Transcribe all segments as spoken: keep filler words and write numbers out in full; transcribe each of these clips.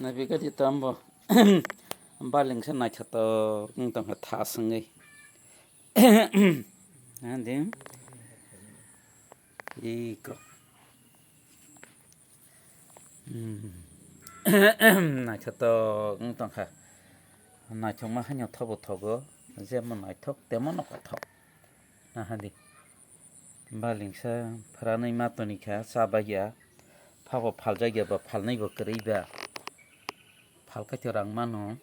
Nabigadi tambo balingsa naithotok wng tongkha tha swngwi. Hadi. Iko. Hmm. Naithotok wng tongkha. Naithokma haino thobo thogo. Jemon naithok, temon no kothok. Nahadi. Balingsa phranwi ma tonikha, chabaiya. Phabo phaljakya ba, phalnai bo kwrwi ba. Phalkai to rang mano.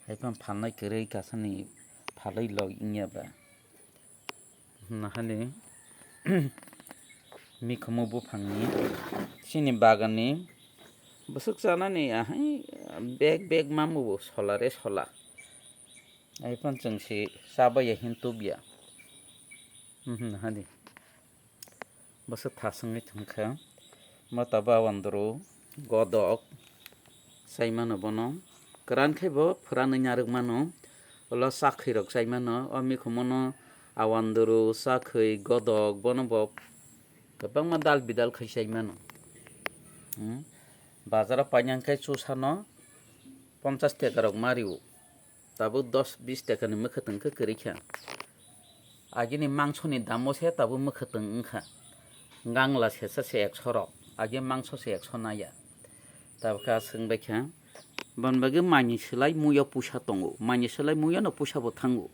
Haiphano phalnai kwrwi kasani phalwi log wngya ba. Nahani mikhumu buphangni chini baganni bwswk chanani ahai bek bek mamu bo sola re sola. Haiphano chwng se chabaiya hin tubya. Nahani. Bwswk thaswngwi thangkha. Mataba wandru godok chaimano bono. Kwran khe bo phwranwi narwk mano. Ulo chakhwi rok chaimano. O mikhumono awandru, chakhwi, godok bono bo kwbangma dal bidal khai chaimano. Hmm. Bazaro painang khe chusano ponchas teka rok mario. Tabuk dos bis tekani mwkhwtwng khe kwrwi kha. Agini mangsoni damo se tabuk mwkhwtwng wngkha. Gangla sesa se ekso rok. Agi mangso se ekso naya. Tabuk khe aswk bai kha. Bon bagwi maini slai muiyo puisa tongo. Maini slai muiyo no puisa bo thango.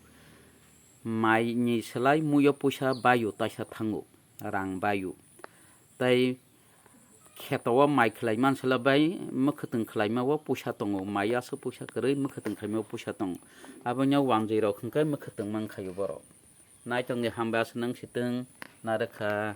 Maini slai muiyo puisa baio taisa thango. Rang baio. Tai kheto o mai khlai mansala bai mwkhwtwng khlaima o puisa tongo, mai aswk puisa kwrwi mwkhwtwng khlaima o puisa tongo. Abono wanjwi rok hwnkhe mwkhwtwng mankhaio borok. Naitongdi hambai aswk nang sitwng narwkha.